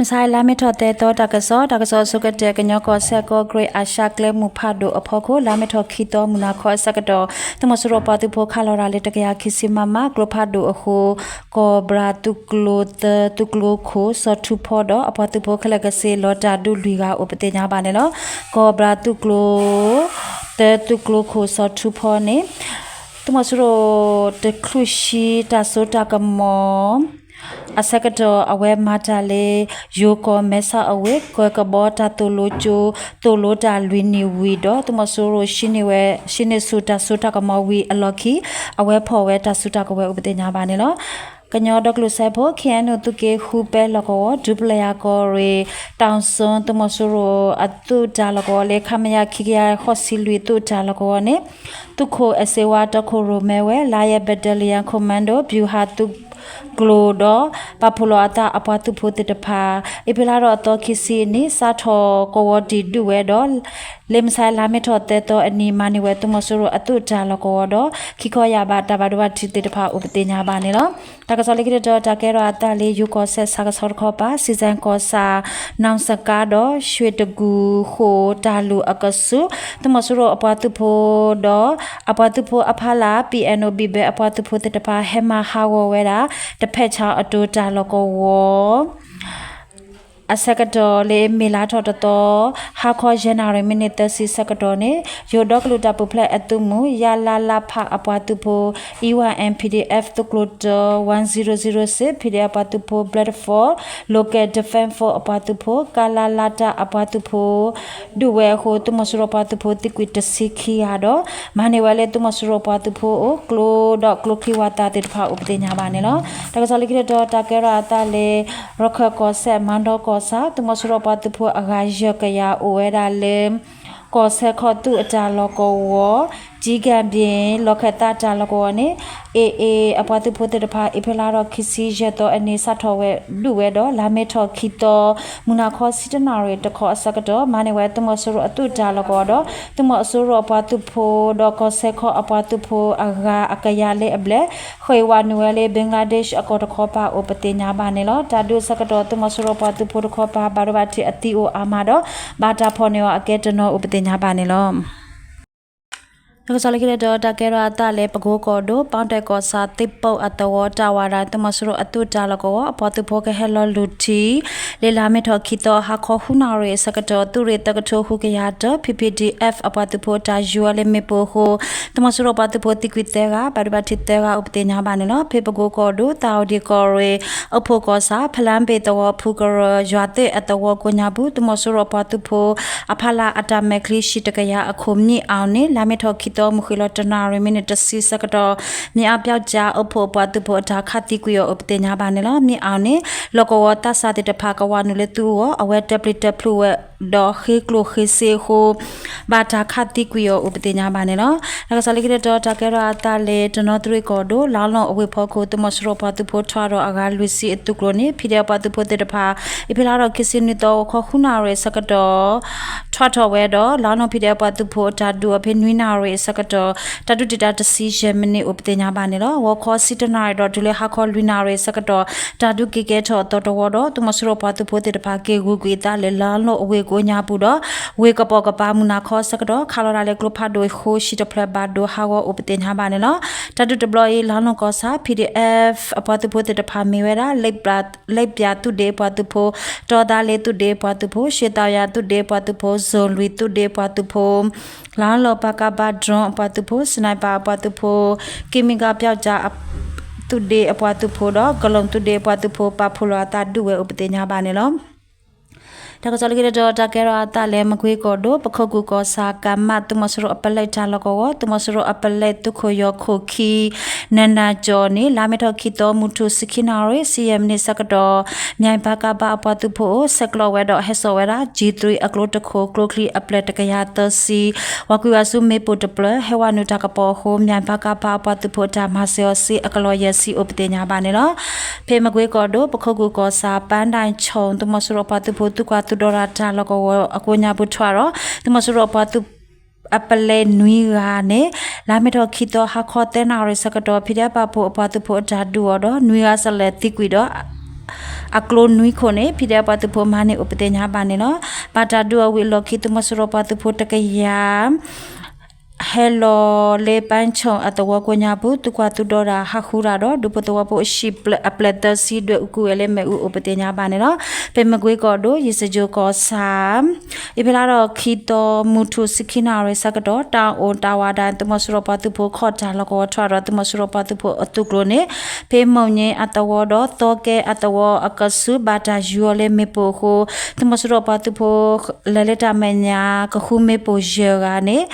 မုၢ်ဆါလါမ့ၤထီၣ်သၢသီတၢ်ကစီၣ်, တၢ်ကစီၣ်အဆိကတၢၢ် ကညီကီၢ်စဲၣ် ကီၢ်ကရ့ၣ် အၣ်ရှၣ်ကျဲမုၢ်ဖးဒိၣ်အဖီခိၣ် လါမ့ၤထီၣ်ခံသီ မုၢ်နၤခီအဆၢကတီၢ် သုးမီၤစိရိၤပှၤသုးဖိခးလီၤတၢ်လၢ တကယၤခံဆံ မမ ကျိဖးဒိၣ်အဃိ ကီၢ်ဘြၣ်သုးကျိၤသၢ သုးကျိၤခိၣ် စီၤထူဖီဒီး အပှၤသုးဖိခဲလၢာ်ကဆ့ လီၤတၢ်ဒုးလွံၢ်ဂၤအိၣ် ပသ့ၣ်ညါဘၣ်န့ၣ်လီၤ. ကီၢ်ဘြၣ်သုးကျိၤ သၢ သုးကျိၤခိၣ် စီၤထူဖီန့ၣ် သုးမီၤစိရိၤတချုးဆံတၢ်စိတၢ်ကမီၤ အဆၢကတီၢ် အဝဲမၤတၢ်လၢ ယိၤကီၢ်မဲဆီးအဝ့ၢ် ကၢၤကဘီတၢ်သိၣ်လိကၠိ သိၣ်လိတၢ်လွံၢ်နံၣ်ဝံၤဒီး သုးမီၤစိရိၤ ဟံးန့ၢ်ဝဲ ဟံးန့ၢ်ဆူၣ်တၢ်စိတၢ်ကမီၤဝံၤအလီၢ်ခံ အဝဲဖီၣ်ဝဲတၢ်စုတၢ်ကဝဲၤအိၣ် ပသ့ၣ်ညါဘၣ်န့ၣ်လီၤ. ကညီဒီကလုာ်စၢဖှိၣ် ခ့ၣ်အဲၣ်ယူၣ် သုးက့ဃုပဲလီၢ်ကဝီၤ ဒူပလယၤကီၢ်ရ့ၣ် တီၣ်စိ သုးမီၤစိရိၤအသုးတၢ်လီၢ်ကဝီၤလၢ ခမရ ခံကယၤဃိးဆံလွံၢ် သုးတၢ်လီၢ်ကဝီၤန့ၣ် သုးခိၣ်အဲၣ်စ့ဝါ တီခိၣ်ရိၣ်မဲဝဲ Lion Battalion Commando ဗျူဟာသုးကျိၤဒီး ပာ်ဖှိၣ်လီၤအသးအပှၤသုးဖိသ့ၣ်တဖၣ် အ့ဖြ့လါထီၣ်အသီခံဆံအနံၤ စးထီၣ်ကဝီၤတံၢ်ဒုးဝဲဒီး လၢမုၢ်ဆါလါမ့ၤထီၣ်သၢသီအနံၤ မၤန့ၢ်ဝဲသုးမီၤစိရိၤအသုးတၢ်လီၢ်ကဝီၤဒီး ခံခီယာ်ဘးတၢ်ဘၣ်ဒိဘၣ်ထံးသ့ၣ်တဖၣ်အိၣ် ပသ့ၣ်ညါဘၣ်န့ၣ်လီၤ. တၢ်ကစီၣ်လၢခံတတီၤ တၢ်ကဲထီၣ်အသးလၢ ယိၤကီၢ်စဲၣ်ဆၣ်ကဆီတခီပၤ စံစဲၣ်ကီၢ်ဆၣ် နီၣ်စကါဒီး ရွှ့ၣ်တကူၣ်ဃိၣ်တၢ်လူၢ်အကဆူး သုးမီၤစိရိၤအပှၤသုးဖိဒီး အပှၤသုးဖိအဖီလာ် ပံၣ်အဲၣ်နိၣ် ဘံၣ်ဘဲအပှၤသုးဖိသ့ၣ်တဖၣ် ဟဲမၤဟးဂီၤဝဲဒၣ် တဖဲၣ်ဆါအတိၤတၢ်လီၢ်ကဝီၤ အဆၢကတီၢ်လၢမ့ၢ်လါထီၣ်တသီ ဟါခီယဲၢ်နၣ်ရံၣ်မံးနံးသၢဆံဆၢကတီၢ်န့ၣ် ယိၤဒီကလုာ်တၢ်ပူၤဖျဲးအသုးမုၢ် ယလလဖ အပှၤသုးဖိ E Y M P D F သုးကျိၤတၢ one zero zero six P D F အပှၤသုးဖိ Bladford Local Defense Force အပှၤသုးဖိ ကလလတ အပှၤသုးဖိ ဒုးဝဲအဃိ သုးမီၤစိရိၤပှၤသုးဖိသံကွံာ်တဆံခံဂၤဒီး မၤန့ၢ်ဝဲလၢသုးမီၤစိရိၤပှၤသုးဖိအိၣ် ကျိဒီးကျိချံဝၣ်သၣ်သ့ၣ်တဖၣ်အိၣ် ပသ့ၣ်ညါဘၣ်န့ၣ်လီၤ. တၢ်ကစီၣ်လၢခံတတီၤ တၢ်ကဲထီၣ်အသးလၢ ရခၢၣ်ကီၢ်စဲၣ် မၤဒီကီၢ်ဆၣ် သုးမီၤစိရိၤပှၤသုးဖိအဂၤယဲၢ်ကယၤအိၣ်ဝဲဒၣ်လၢ ကီၢ်ဆၢခီၣ်သူးအတၢ်လီၢ်ကဝီၤ ကၠံကၣ်ဘ့ၣ် လီၢ်ခၢၣ်သးတၢ်လီၢ်ကဝီၤန့ၣ် A A အပှၤသုးဖိသ့ၣ်တဖၣ် အ့ဖြ့လါထီၣ်ခံဆံယဲၢ်သီအနံၤ စးထီၣ်ဝဲဒုးဝဲဒီး လါမ့ၤထီၣ်ခံသီ မုၢ်နၤခီဆံတၢနၣ်ရံၣ်တခီအဆၢကတီၢ် မၤန့ၢ်ဝဲသုးမီၤစိရိၤအသုးတၢ်လီၢ်ကဝီၤဒီး သုးမီၤစိရိၤအပှၤသုးဖိဒီးကီၢ်ဆၢခီၣ်အပှၤသုးဖိအဂၤအကယၤလၢအဘျဲၣ် ဃ့ၢ်ဝဲနုာ်ဝဲလၢ Bangladesh အကီၢ်တခီပၤအိၣ် ပသ့ၣ်ညါဘၣ်န့ၣ်လီၤ. တၢ်ဒုးအဆၢကတီၢ် သုးမီၤစိရိၤပှၤသုးဖိတခီပၤ ဘၣ်ဒိဘၣ်ထံးအသံအိၣ်အါမးဒီး ဘၣ်တၢ်ဖီၣ်န့ၢ်အီၤအကဲတနီၤအိၣ် ပသ့ၣ်ညါဘၣ်န့ၣ်လီၤ. တၢ်ကစီၣ်လၢခံတတီၤ တၢ်ကဲထီၣ်အသးလၢ ပကိကီၢ်ဒိၣ် ပီတဲာ်ကီၢ်ဆၣ် သ့ၣ်ပိၣ်အသဝီတၢ်ဝးဒၣ် သုးမီၤစိရိၤအသုးတၢ်လီၢ်ကဝီၤ အပှၤသုးဖိကဟဲလီၤလူၤထံ လၢလါမ့ၤထီၣ်ခံသီ ဟါခီဃုနၣ်ရံၣ်အဆၢကတီၢ် သုးရ့ၣ်သၢကထိဃုကယၤတၢ P P D F အပှၤသုးဖိအတၢ်ယူၤဝဲလၢမ့ၣ်ပိၢ်အဃိ သုးမီၤစိရိၤပှၤသုးဖိသံကွံာ်သၢဂၤ ဘၣ်ဒိဘၣ်ထံးသၢဂၤအိၣ် ပသ့ၣ်ညါဘၣ်န့ၣ်လီၤ. ဖဲပကိကီၢ်ဒိၣ် သးအိၣ်ဒံးကီၢ်ရ့ၣ် အိၣ်ဖှိၣ်ကီၢ်ဆၣ် ဖလါဘ့ၣ်သဝီဖုကရၢ ယွၤသ့ၣ်အသဝီကိးညါပူၤ သုးမီၤစိရိၤအပှၤသုးဖိ အဖီလာ်အတၢ်မဲာ်ချံ ရှံတကယၤအခိၣ် မံၣ်အီၣ်န့ၣ် လါမ့ၤထီၣ်ခံသီ မုၢ်ဃ့ၢ်လီၤတနၣ်ရံၣ်မံးနံးတဆံဆၢကတီၢ် မံၣ်အၣ်ပျီကၠါအိၣ်ဖှိၣ်အပှၤသုးဖိအတၢ်ခးသံကွံာ်အီၤအိၣ် ပသ့ၣ်ညါဘၣ်န့ၣ်လီၤ. မံၣ်အီၣ်န့ၣ် လီၢ်ကဝီၤသးစၢ်သ့ၣ်တဖၣ်ကဝးနုာ်လၢသုးအဂီၢ် အဝဲတၢပျံၤတၢဖုးဝဲဒီးဃ့ကျိၣ်ဃ့စ့အဃိ ဘၣ်တၢ်ခးသံကွံာ်အီၤအိၣ် ပသ့ၣ်ညါဘၣ်န့ၣ်လီၤ. တၢ်ကစီၣ်လၢခံတတီၤ တၢ်ကဲထီၣ်အသးလၢ တနီသရံၣ်ကီၢ်ဒိၣ် လါလီၢ်အဝ့ၢ်ဖီခိၣ် သုးမီၤစိရိၤပှၤသုးဖိထွဲဒီးအဂၤလွံၢ်ဆံအသုးကျိၤန့ၣ် ဖံးဒဲးအပှၤသုးဖိသ့ၣ်တဖၣ် အ့ဖြ့လါထီၣ်ခံဆံနွံသီ ဂီၤခီဃုနၣ်ရံၣ်အဆၢကတီၢ် ထွဲထီၣ်ဝဲဒီး လါလီၢ်ဖံးဒဲးအပှၤသုးဖိအတၢ်ဒုးအီၤဖဲနွံနၣ်ရံၣ်အဆၢကတီၢ် တၢ်ဒုးတံာ်တာ်တဆံယဲၢ်မံးနံးအိၣ် ပသ့ၣ်ညါဘၣ်န့ၣ်လီၤ. ဂီၤခီဆံတၢနၣ်ရံၣ်ဒီးတုၤလၢဟါခီလွံၢ်နၣ်ရံၣ်အဆၢကတီၢ် တၢ်ဒုးက့ၤကဲထီၣ်အသီတဝီဒီး သုးမီၤစိရိၤပှၤသုးဖိသ့ၣ်တဖၣ် က့ၤဂုၤကွံာ်အသးလၢလါလီၢ်အဝ့ၢ်ကိးညါပူၤဒီး ဝ့ၢ်ကပိာ်ကပၤမုၢ်နၤခီအဆၢကတီၢ် ခးလီၤဒၣ်လၢကျိဖးဒိၣ်အဃိ ဟံၣ်တဖျၢၣ်ဘၣ်ဒိဟးဂီၤအိၣ် ပသ့ၣ်ညါဘၣ်န့ၣ်လီၤ. တၢ်ဒုးတဘျီအံၤ လါလီၢ်ကီၢ်ဆၣ် P D F အပှၤသုးဖိသ့ၣ်တဖၣ်မ့ၢ်ဝဲဒၣ် လ့ပျၢ်သုးဒ့အပှၤသုးဖိ တီသးလ့သုးဒ့အပှၤသုးဖိ ရှ့သးယၤသုးဒ့အပှၤသုးဖိ ဇိၣ်လွံၢ်သုးဒ့အပှၤသုးဖိ လါလီၢ် ပကဖ drone အပှၤသုးဖိ sniper အပှၤသုးဖိ ကံမံကပျီကၠါ သုးဒ့အပှၤသုးဖိဒီး ကလိၣ်သုးဒ့အပှၤသုးဖိ ပာ်ဖှိၣ်လီၤအသးဒုးဝဲအိၣ် ပသ့ၣ်ညါဘၣ်န့ၣ်လီၤ. တၢ်ကစီၣ်လၢခံတတီၤ တၢ်ကဲထီၣ်အသးလၢ မကွ့ကီၢ်ဒိၣ် ပခိၣ်ကူၣ်ကီၢ်ဆၣ် ကမ သုးမီၤစိရိၤအပလဲတၢ်လီၢ်ကဝီၤ သုးမီၤစိရိၤအပလဲသုးခိၣ်ယီၤခိၣ်ခံ နနၢ်ကၠီၣ်န့ၣ် လါမ့ၤထီၣ်ခံသီ မုၢ်ထူၣ်ဆံခံနၣ်ရံၣ် ဆံယဲၢ်မံးနံးဆၢကတီၢ် မၠဲၣ်ပကဖ အပှၤသုးဖိအိၣ် ဆဲးကျိးဝဲဒီးဟဲစိာ်ဝဲဒၣ် G three အကျိတခိၣ် ကျိချံအပျဲၢ်တကယၤသၢဆံ ဝၤကွံာ်ဝၤဆူမ့ၣ်ပိၢ်တဖျၢၣ် ဟဲဝဲနုာ်တၢ်ကပီၤအဃိ မၠဲၣ်ပကဖ အပှၤသုးဖိအတၢ်မၤစၢၤအီၤစ့အကလီၢ်ယဲၢ်ဆံအိၣ် ပသ့ၣ်ညါဘၣ်န့ၣ်လီၤ. ဖဲမကွ့ကီၢ်ဒိၣ် ပခိၣ်ကူၣ်ကီၢ်ဆၣ် ပၢ်ဒၣ်ဆိၣ် သုးမီၤစိရိၤအပှၤသုးဖိ သုးကွၢ်သုးဒီတၢ်လီၢ်ကဝီၤအကိးညါပူၤထွဲဒီး သုးမီၤစိရိၤအပှၤသုး အပလဲနွံဂၤန့ၣ် လါမ့ၤထီၣ်ခံသီ ဟါခီသၢနၣ်ရံၣ်ဆၢကတီၢ် ဖံးဒဲးပာ်ဖှိၣ်အပှၤသုးဖိအတၢ်ဒုးအီၤဒီး နွံဂၤစလဲၤသံကွံာ်ဒီး အကျိနွံခိၣ်န့ၣ် ဖံဒဲးပှၤသုးဖိမၤန့ၢ်အိၣ်ပသ့ၣ်ညါဘၣ်န့ၣ်လီၤ. ဘၣ်တၢ်ဒုးအဝံၤအလီၢ်ခံ သုးမီၤစိရိၤပှၤသုးဖိတကယၤ ဟဲလီၤလၢပၣ်ဆိၣ်အသဝီကိးညါပူၤ သုကွၢ်သုဒီဒၢဟးဃုတၢ်ဒီး ဒူဖိသဝီဖိအဟံၣ်အပျဲၢ်သၢဆံဒွဲၣ်အူကွံာ်ဝဲလၢမ့ၣ်အူအိၣ်ပသ့ၣ်ညါဘၣ်န့ၣ်လီၤ. ပမကွ့ကီၢ်ဒိၣ် ယ့ၣ်စကၠိၤကီၢ်ဆၣ် အ့ဖြ့လါထီၣ်ခံသီ မုၢ်ထူၣ်ဆံခံနၣ်ရံၣ်ဆၢကတီၢ် တၢ်အိၣ်တၢ်ဝးဒၣ် သုးမီၤစိရိၤပှၤသုးဖိခီၣ်တၢ်လီၢ်ကဝီၤထီၣ်ဒီး သုးမီၤစိရိၤပှၤသုးဖိအသုးကျိၤန့ၣ် ဖဲမိၢ်ည့အသဝီဒီး သီကဲအသဝီအကဆူး ဘၣ်တၢ်ယူၤအီၤလၢမ့ၣ်ပိၢ်အဃိ သုးမီၤစိရိၤပှၤသုးဖိ လဲၤလၢတၢ်မဲာ်ညါ ကဃုမ့ၣ်ပိၢ်ယဲၢ်ဂၤန့ၣ်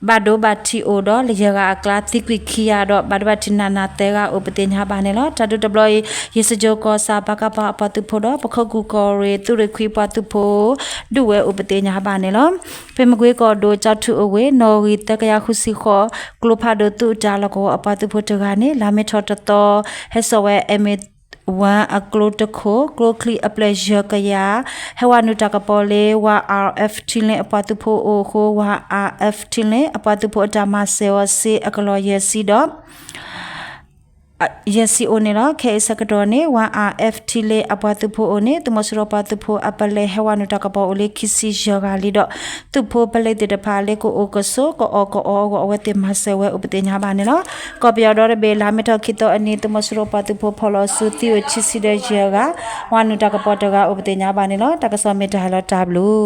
ဘၣ်ဒိဘၣ်ထံးအိၣ်ဒီး လၢယဲၢ်ဂၤအကျါ သံကွံာ်ခံဂၤဒီး ဘၣ်ဒိဘၣ်ထံးနးနးသၢဂၤအိၣ်ပသ့ၣ်ညါဘၣ်န့ၣ်လီၤ. တၢ်ဒုးတဘျီအံၤ ယ့ၣ်စကၠိၤကီၢ်ဆၣ် ပကဖ အပှၤသုးဖိဒီး ပခိၣ်ကူၣ်ကီၢ်ရ့ၣ် သုးရ့ၣ်ခွံပှၤသုးဖိ ဒုးဝဲအိၣ်ပသ့ၣ်ညါဘၣ်န့ၣ်လီၤ. ပမကွ့ကီၢ်ဒိၣ် ကၠီထူအဝ့ၢ် နီၣ်ဂံၢ်သၢကယၤဃုဆံဃိး ကျိဖးဒိၣ်သုးတၢ်လီၢ်ကဝီၤအပှၤသုးဖိတဂၤန့ၣ် လါမ့ၤထီၣ်တသီ ဟဲစိာ်ဝဲ ဝၣ်အကျိတခိၣ် ကျိချံအပျဲၢ်ယဲၢ်ကယၤ ဟဲဝဲနုာ်တၢ်ကပီၤလၢ ဝၣ် R F ထံလ့အပှၤသုးဖိအအိၣ်အဃိ ဝၣ် R F ထံလ့အပှၤသုးဖိအတၢ်မၤစၢၤအီၤစ့အကလီၢ်ယဲၢ်ဆံဒီး ယဲၢ်ဆံအိၣ်န့ၣ်လီၤ. ခဲအံၤဆၢကတီၢ်န့ၣ် ဝၣ် R F ထံလ့အပှၤသုးဖိအအိၣ်န့ၣ် သုးမီၤစိရိၤပှၤသုးဖိအပလဲၤဟဲဝဲနုာ်တၢ်ကပီၤအိၣ်လၢ ခံဆံယဲၢ်ဂၤလံဒီး သုးဖိပလဲသ့ၣ်တဖၣ်လၢကအိၣ်ကဆိး ကအီၣ်ကအီအဂီၢ် အဝဲသ့ၣ်မၤစၢၤဝဲအိၣ်ပသ့ၣ်ညါဘၣ်န့ၣ်လီၤ. ကီၢ်ပယီၤဒီတဘ့ၣ် လါမ့ၤထီၣ်ခံသီအနံၤ သုးမီၤစိရိၤပှၤသုးဖိဖီၣ်လီၤဆူ သံအိၣ်ခံဆံဒီးယဲၢ်ဂၤ ဝဲနုာ်တၢ်ကပီၤတဂၤအိၣ်ပသ့ၣ်ညါဘၣ်န့ၣ်လီၤ. တၢ်ကစီၣ်မ့ၢ်တၢ်ဟဲလီၤတၢ်ဘျုး